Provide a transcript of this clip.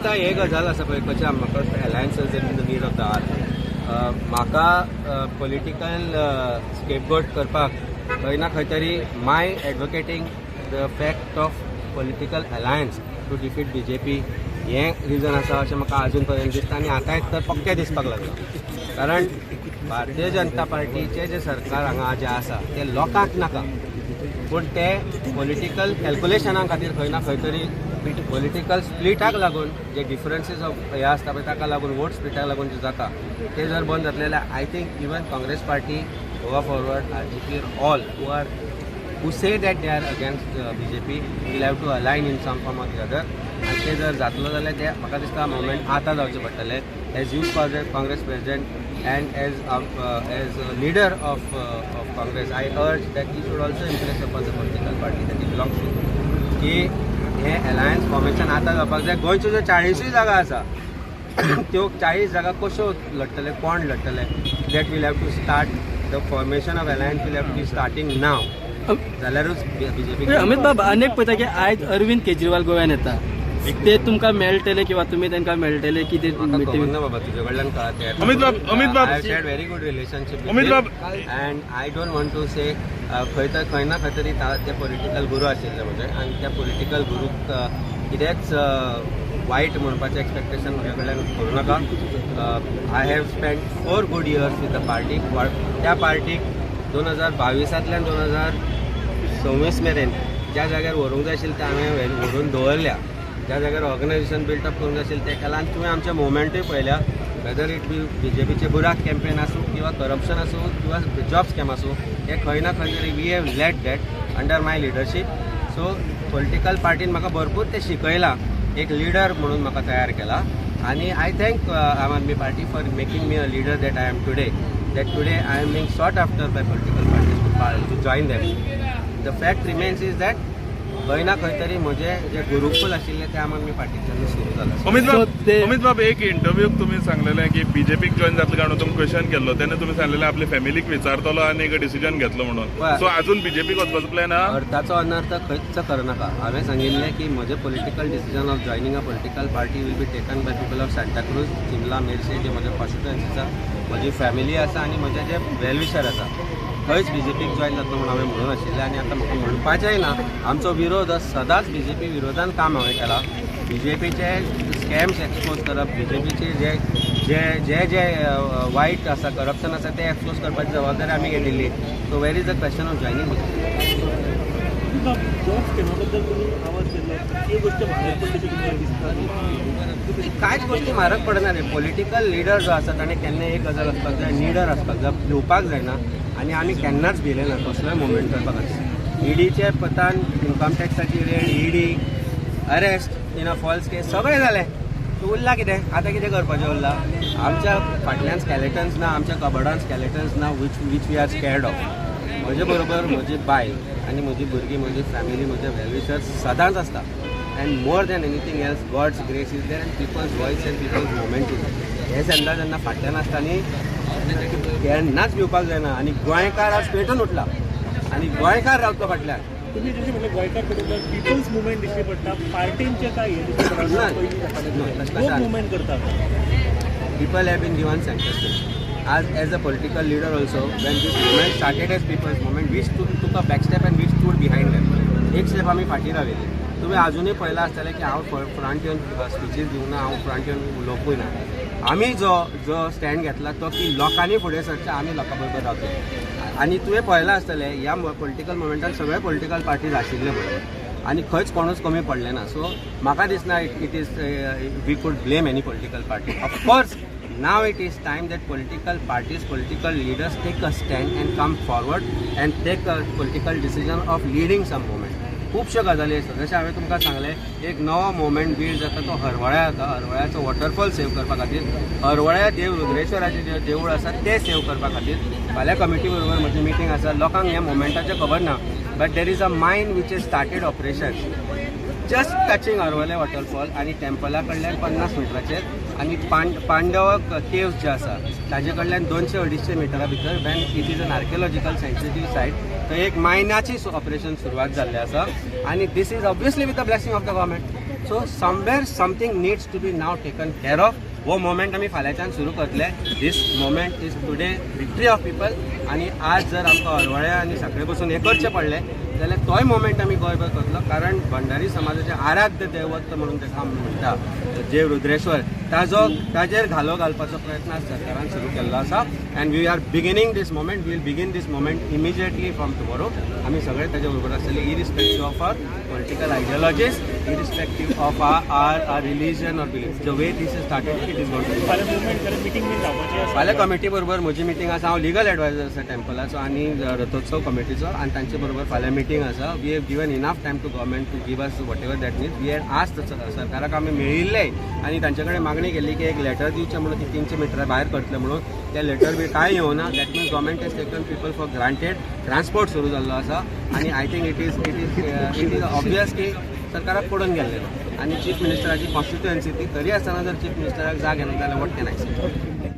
आतां हे गजाल आसा पळय, कशें म्हाका alliance is in the need of the hour. म्हाका पॉलिटिकल स्केपगोट करपाक खंय ना खंय तरी my advocating the fact of political alliance to defeat BJP हें रिजन आसा अशें म्हाका अजून पर्यंत दिसता आनी आतांय तर पक्कें दिसपाक लागलां. कारण भारतीय जनता पार्टीचें जें सरकार हांगा जें आसा तें लोकांक नाका, पूण ते पॉलिटिकल कॅल्क्युलेशना खातीर खंय ना खंय तरी पॉलिटिकल स्प्लिटाक लागून जे डिफरन्सीस ऑफ हे आसता पळय, ताका लागून वोट स्प्लिटाक लागून जे जाता ते जर बंद जातले जाल्यार I think even Congress Party, Goa Forward, RGP, all who say that they are against BJP will have to align in some form or the other. आनी ते जर जातलो जाल्यार ते म्हाका दिसता मुवमेंट आतां जावचें पडटलें. As Youth Congress president and as leader of Congress, I urge that he should also impress upon the political party that he belongs to की हे अलायन्स फॉर्मेशन आतां जावपाक जाय. गोंयच्यो ज्यो 40ूय जागा आसा त्यो 40 जागा कश्यो लडटले, कोण लडटले, that will have to start the formation of alliance will have to be starting now, जाल्यारूच बीजेपी. अमित बाब, अनेक पळयता की आयज अरविंद केजरीवाल गोव्यान येता, ते तुमकां मेळटले किंवा तुमी तांकां मेळटले की ते म्हाका खबर मिटींग? ना बाबा, तुजे कडल्यान कळत. अमित बाब, अमित बाब. I had very good relationship Amit Bab. And I don't want to say. खंय तर खंय ना खंय तरी ते पॉलिटिकल गुरू आशिल्ले म्हजे आनी त्या पॉलिटिकल गुरूक कितेंच वायट म्हणपाचें एक्सपेक्टेशन म्हज्या कडल्यान करूं नाका. I have spend 4 good years with the party. त्या पार्टीक 2022तांतल्यान 2026 मेरेन ज्या जाग्यार व्हरूंक जाय आशिल्लें तें हांवें व्हरून दवरल्या. ज्या जाग्यार ऑर्गनायझेशन बिल्टअप करूंक जाय आशिल्लें तें केलां आनी तुवें आमचे मुवमेंटूय पळयल्या, वेदर it बी बीजेपीचे बुराक कॅम्पेन आसूं किंवा करप्शन आसूं किंवा जॉब स्कॅम आसूं, हे खंय ना खंय तरी we have led that under my leadership. So political पार्टीन म्हाका भरपूर तें शिकयलां, एक लिडर म्हणून म्हाका तयार केला आनी I thank Aam Aadmi Party for making me a leader that I am today, that today I am being sought after by political parties to join them. The fact remains is that खंय ना खंय तरी म्हजें जे गुरुकुल आशिल्लें तें आम आदमी पार्टीच्यान सुरू जालां. अमित So बाब, अमित बाब, एक इंटरव्यूक तुम्ही सांगलेले की बीजेपीक जॉईन जातले काय म्हणून तुमकां क्वेश्चन केल्लो तेन्ना तुम्ही सांगलेले आपल्या फॅमिलीक विचारतलो आनी एक डिसिजन घेतलो म्हणून. सो अजून बीजेपीक वचपाचो प्लॅन हा? अर्थाचो अनर्थ खंयच करनाका. हांवें सांगिल्लें की म्हजें political decision of joining a political party will be taken by people of Santacruz, Chimla, Merces, जे म्हजे कॉन्स्टिट्युएन्सी आसा, म्हजी फॅमिली आसा आनी म्हजे जे वेलविशर आसा. खंयच बीजेपीक जॉयन जातलो म्हणून हांवें म्हणून आशिल्लें आनी आतां म्हाका म्हणपाचेंय ना. आमचो विरोध हो सदांच बीजेपी विरोधान काम हांवें केलां. बीजेपीचे स्कॅम्स एक्सपोज करप, बीजेपीचे जे जे जे जे वायट आसा, करप्शन आसा, ते एक्सपोज करपाची जबाबदारी आमी घेतिल्ली. So where is the question of joining BJP? Job स्कॅमा बद्दल तुम्ही आवाज केलो, ती गोष्ट म्हारग पडली अशी तुमकां दिसता? कांयच गोश्टी म्हारग पडना न्ही. पॉलिटिकल लिडर जो आसा ताणें केन्ना एक गजाल आसपाक जाय, निडर आसपाक जाय, भिवपाक जायना आनी आमी केन्नाच भिले ना कसलोय मुवमेंट करपा खातीर. ईडीचे Pathan income टॅक्साची raid, ED arrest in a false case, सगळें जालें. उरलां कितें? आतां कितें करपाचें उरलां? आमच्या फाटल्यान स्कॅलेटन्स ना, आमच्या कबडान स्कॅलेटन्स ना which we are scared of. म्हजे बरोबर म्हजी बायल आनी म्हजी भुरगीं, म्हजी फॅमिली, म्हजे वेलविशर्स सदांच आसता and more than anything else, God's grace is there and people's voice and people's movement is. हे जेन्ना जेन्ना फाटल्यान आसता न्ही, केन्नाच भिवपाक जायना आनी गोंयकार आज पेटून उठला आनी गोंयकार रावतलो फाटल्यान. तुम्ही जशी म्हटलं गोंयकार पडटा, पिपल्स मुवमेंट दिश्टी पडटा, पार्टींचे काय हे दिश्टी पडटा? ना. पयलीं जातालें. ना, तशें लोक आसा. मुवमेंट करतात. People have been given center stage. As a political leader also, when this movement started as people's movement, we took a back step and we stood behind them. एक स्टेप आमी फाटीं राविल्ले. तुमी आजुनूय पळयलां आसतलें की हांव फ्रंट येवन स्पिचीस दिवंक ना, हांव फ्रंट येवन उलोवपूय ना. आमी जो जो स्टँड घेतला तो की लोकांनी फुडें सरचें, आमी लोकां बरोबर रावतले. आनी तुवें पळयलां आसतलें, ह्या पॉलिटिकल मुवमेंटान सगळे पॉलिटिकल पार्टीज आशिल्ले म्हणून आनी खंयच कोणूच कमी पडले ना. सो म्हाका दिसना it is we could blame any political party. Of course, now it is time that political parties, political leaders take a stand and come forward and take a political decision of leading some movement. खुबश्यो गजाली आसता. जशें हांवें तुमकां सांगलें, एक नवो movement build जाता तो हरवळ्या जाता. हरवळ्याचो वॉटरफॉल सेव करपा खातीर, हरवळ्या देव रुद्रेश्वराचें जें देवूळ आसा तें सेव करपा खातीर फाल्यां कमिटी बरोबर म्हजी मिटींग आसा. लोकांक ह्या मुवमेंटाचें खबर ना, but there is a mine which is started operation just touching Harvalem waterfall आनी टेम्पला कडल्यान 50 मिटराचेर आनी पांडव केव्स जे आसा ताजे कडल्यान 200-250 मिटरा भितर, when it is an archaeological sensitive site, थंय एक मायनाची ऑपरेशन सुरवात जाल्लें आसा आनी this is obviously with the blessing of the government. So somewhere something needs to be now taken care of. हो मुवमेंट आमी फाल्यांच्यान सुरू करतले. This movement is today victory of people. आनी आज जर आमकां हरवळ्या आनी सांखळे बसून हें करचें पडलें जाल्यार तोय मुवमेंट आमी गोंयभर करतलो, कारण भंडारी समाजाचें आराध्य दैवत म्हणून ताका आमी म्हणटा जे रुद्रेश्वर, ताजो ताजेर घालो घालपाचो प्रयत्न आज सरकारान सुरू केल्लो आसा. And we are beginning this movement, we'll begin this movement immediately from tomorrow. आमी सगळे ताजे बरोबर आसतले, irrespective of our political ideologies, irrespective of our religion or belief. The way this is started, it is going to. फाल्यां movement जाल्यार meeting बीन जावपाची आसा. फाल्यां कमिटी बरोबर म्हजी मिटींग आसा. हांव लिगल एडवायजर आसा टेम्पलाचो आनी रथोत्सव कमिटीचो, आनी तांचे बरोबर फाल्यां मिटींग आसा. We have given enough time to government to give us whatever that needs. We had asked, सरकाराक आमी मेळिल्ले आनी तांचे कडेन मागणी केल्ली की एक लेटर दिवचें म्हणून की 300 मिटरां भायर करतले म्हणून. ते लेटर बी कांय येवना. That means government has taken people for granted. Transport सुरू जाल्लो आसा आनी I think it is obvious की सरकाराक पडून गेल्लें ना. आनी चीफ मिनिस्टराची कॉन्स्टिट्युएन्सी ती, तरी आसतना जर चीफ मिनिस्टराक जाग येना जाल्यार what can I say?